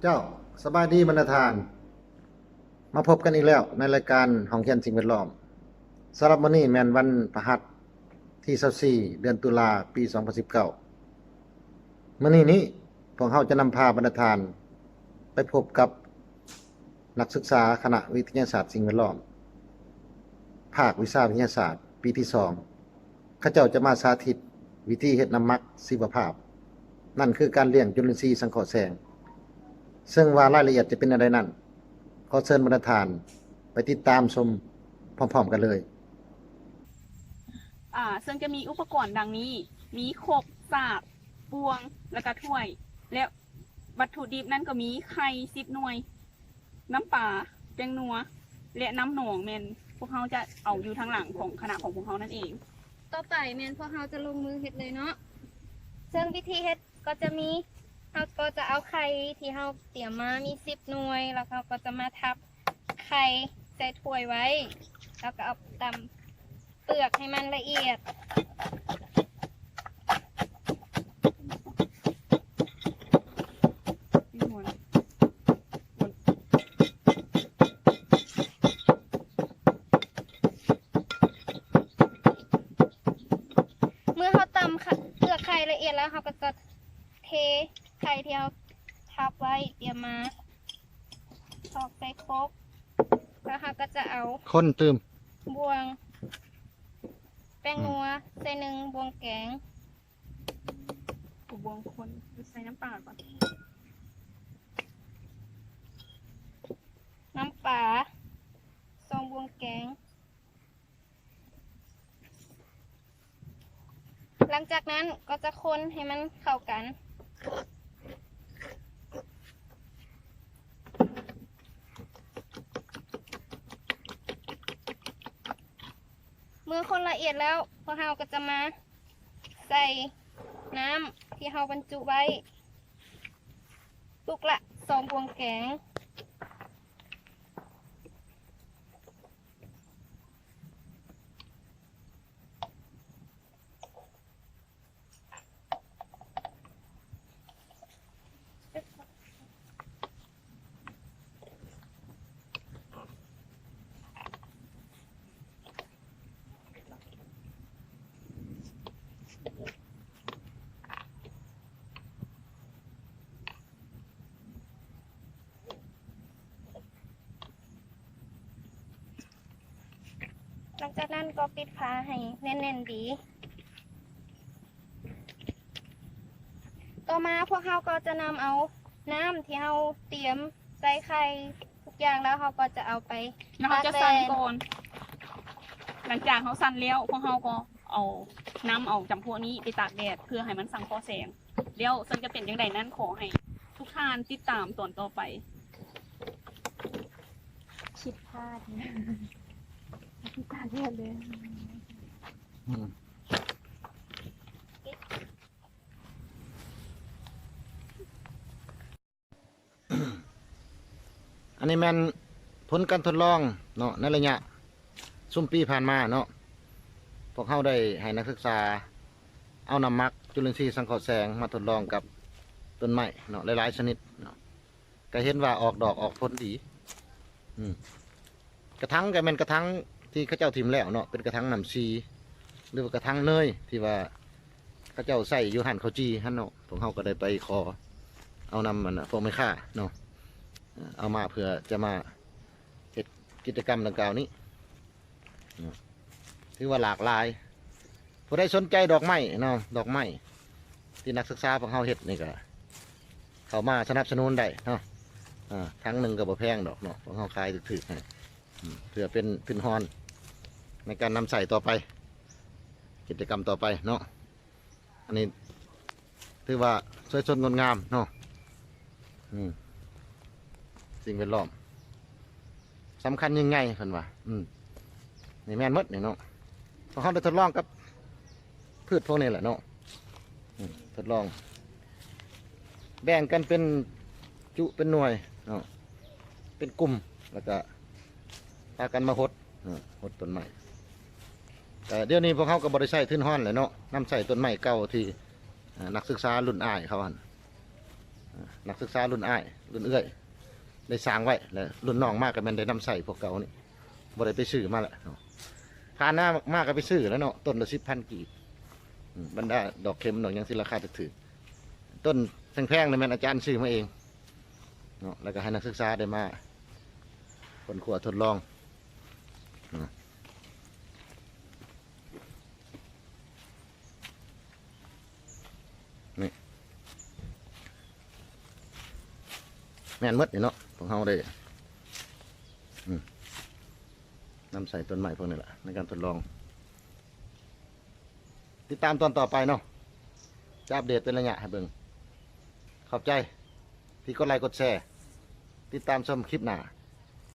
ເຈົ້າ, ສະບາຍດີບັນດາທ່ານ, ມາພົບກັນອີກແລ້ວໃນລາຍການຫ້ອງຮຽນສິ່ງແວດລ້ອມ. ສຳລັບມື້ນີ້ແມ່ນວັນພະຫັດທີຊາວສີ່ ເດືອນຕຸລາ ປີສອງພັນສິບເກົ້າ. ມື້ນີ້ນີ້ ພວກເຮົາຈະນຳພາບັນດາທ່ານໄປພົບກັບນັກສຶກສາຄະນະວິທະຍາສາດສິ່ງແວດລ້ອມ ພາກວິຊາວິທະຍາສາດ ປີທີສອງ. ເຂົາເຈົ້າຈະມາສາທິດວິທີເຮັດນ້ຳໝັກຊີວະພາບ, ນັ້ນຄືການລ້ຽງຈຸລິນຊີສັງເຄາະແສງ. ເຊິ່ງວ່າລາຍລະອຽດຈະເປັນແນວໃດນັ້ນ, ຂໍເຊີນບັນດາທ່ານໄປຕິດຕາມຊົມພ້ອມໆກັນເລີຍ. ອ່າ ເຊິ່ງຈະມີອຸປະກອນດັ່ງນີ້ ມີຄົກ, ສາກ, ບ່ວງ ແລະກະຖ້ວຍ ແລະ ວັດຖຸດິບນັ້ນກໍມີໄຂ່ສິບໜ່ວຍ, ນ້ຳປາ, ແປ້ງນົວ ແລະ ນ້ຳໜອງ ແມ່ນພວກເຮົາຈະເອົາຢູ່ທາງຫຼັງຂອງຄະນະຂອງພວກເຮົານັ້ນເອງ. ຕໍ່ໄປແມ່ນພວກເຮົາຈະລົງມືເຮັດເລີຍເນາະ. ເຊິ່ງວິທີເຮັດກໍຈະມີ, ເຮົາກໍຈະເອົາໄຂ່ທີ່ເຮົາຕຽມມາມີສິບໜ່ວຍ ແລ້ວເຮົາກໍຈະມາທັບໄຂ່ໃສ່ຖ້ວຍໄວ້ ແລ້ວກໍເອົາຕຳ ເປືອກໃຫ້ມັນລະອຽດ. ເມື່ອເຮົາຕຳເປືອກໄຂ່ລະອຽດແລ້ວ, ເຮົາກໍຈະເທໄຂ່ທີ່ເຮົາທັບໄວ້ຕຽມມາ ຖອກໃສ່ຄົກ ແລ້ວເຮົາກໍຈະເອົາ ຄົນຕື່ມ ບ່ວງແປ້ງນົວ ອືມ ໃສ່ໜຶ່ງບ່ວງແກງ ບ່ວງຄົນ ໃສ່ນ້ຳປາກ່ອນ ນ້ຳປາ ສອງບ່ວງແກງ. ຫຼັງຈາກນັ້ນກໍຈະຄົນໃຫ້ມັນເຂົ້າກັນ. ເມື່ອຄົນລະອຽດແລ້ວ, ພວກເຮົາກໍຈະມາໃສ່ນ້ຳທີ່ເຮົາບັນຈຸໄວ້ ຕຸກລະສອງບ່ວງແກງ. ຫຼັງຈາກນັ້ນກໍປິດຝາໃຫ້ແໜ້ນໆດີ. ຕໍ່ມາພວກເຮົາກໍຈະນຳເອົານ້ຳທີ່ເຮົາຕຽມໃສ່ໄຂ່ທຸກຢ່າງແລ້ວ ເຮົາກໍຈະເອົາໄປ ແລ້ວເຮົາຈະ ຕາກແດດ ສັ່ນກ່ອນ. ຫຼັງຈາກເຮົາສັ່ນແລ້ວ ພວກເຮົາກໍເອົາ ນຳເອົາຈຳພວກນີ້ໄປຕາກແດດ ເພື່ອໃຫ້ມັນສັງເຄາະແສງ. ແລ້ວເຊິ່ງຈະເປັນຈັ່ງໃດນັ້ນ ຂໍໃຫ້ທຸກທ່ານຕິດຕາມຕອນຕໍ່ໄປ. ຜິດພາດ ຜິດພາດເລີຍ. ອືມ. ອັນນີ້ແມ່ນຜົນການທົດລອງເນາະ ໃນໄລຍະຊຸມປີຜ່ານມາເນາະ, ພວກເຮົາໄດ້ໃຫ້ນັກສຶກສາເອົານ້ຳໝັກຈຸລິນຊີສັງເຄາະແສງມາທົດລອງກັບຕົ້ນໄມ້ເນາະ ຫຼາຍໆຊະນິດເນາະ, ກໍເຫັນວ່າອອກດອກອອກຜົນດີ. ອືມ. ກະຖັງກໍແມ່ນກະຖັງທີ່ເຂົາເຈົ້າຖິ້ມແລ້ວເນາະ, ເປັນກະຖັງນ້ຳສີ ຫຼືວ່າກະຖັງເນີຍທີ່ວ່າເຂົາເຈົ້າໃຊ້ຢູ່ຮ້ານເຂົ້າຈີ່ຫັ້ນເນາະ. ພວກເຮົາກໍໄດ້ໄປຂໍເອົານຳ ອັນ ພວກແມ່ຄ້າເນາະ, ເອົາມາເພື່ອຈະມາເຮັດກິດຈະກຳດັ່ງກ່າວນີ້. ອືມ. ຖືວ່າຫຼາກຫຼາຍ. ຜູ້ໃດສົນໃຈດອກໄມ້ເນາະ, ດອກໄມ້ທີ່ນັກສຶກສາພວກເຮົາເຮັດນີ້ກໍເຂົ້າມາສະໜັບສະໜູນໄດ້ເນາະ. ອາ ຖັງໜຶ່ງກໍບໍ່ແພງດອກເນາະ, ພວກເຮົາຂາຍຖືກໆໃຫ້ ອືມ ເພື່ອເປັນທຶນຮອນໃນການນຳໃຊ້ຕໍ່ໄປ, ກິດຈະກຳຕໍ່ໄປເນາະ. ອັນນີ້ຖືວ່າສວຍສົດງົດງາມເນາະ. ອືມ ສິ່ງແວດລ້ອມສຳຄັນຍິ່ງໃຫຍ່ເພິ່ນວ່າ. ອືມ ນີ້ແມ່ນໝົດນີ້ເນາະ, ພວກເຮົາໄດ້ທົດລອງກັບພືດພວກນີ້ແຫຼະເນາະ. ອືມ ທົດລອງ ແບ່ງກັນເປັນຈຸເປັນໜ່ວຍເນາະ, ເປັນກຸ່ມ ແລ້ວກະພາກັນມາຫົດເນາະ, ຫົດຕົ້ນໄມ້. ແຕ່ດຽວນີ້ພວກເຮົາກໍບໍ່ໄດ້ໃຊ້ທຶນຮອນແລ້ວເນາະ, ນຳໃຊ້ຕົ້ນໄມ້ເກົ່າທີ່ ເອີ ນັກສຶກສາລຸ້ນອ້າຍເຂົາຫັ້ນ ນັກສຶກສາລຸ້ນອ້າຍລຸ້ນເອື້ອຍໄດ້ສ້າງໄວ້ ແລະລຸ້ນນ້ອງມາກໍແມ່ນໄດ້ນຳໃຊ້ພວກເກົ່ານີ້ ບໍ່ໄດ້ໄປຊື້ມາແລ້ວເນາະ. ຜ່ານມາມາກໍໄປຊື້ແລ້ວເນາະ ຕົ້ນລະສິບພັນກີບ. ອືມ ບັນດາດອກເຂັມດອກຫຍັງທີ່ລາຄາຖືກໆ ຕົ້ນແພງໆນີ້ແມ່ນອາຈານຊື້ມາເອງເນາະ ແລ້ວກໍໃຫ້ນັກສຶກສາໄດ້ມາຄົ້ນຄວ້າທົດລອງເນາະ. ນີ້ ແມ່ນໝົດນີ້ເນາະ ພວກເຮົາໄດ້ ອືມ ນຳໃຊ້ຕົ້ນໄມ້ພວກນີ້ແຫຼະໃນການທົດລອງ. ຕິດຕາມຕອນຕໍ່ໄປເນາະ ຈະອັບເດດເປັນໄລຍະໃຫ້ເບິ່ງ. ຂອບໃຈທີ່ກົດໄລກົດແຊ ຕິດຕາມຊົມຄລິບໜ້າ.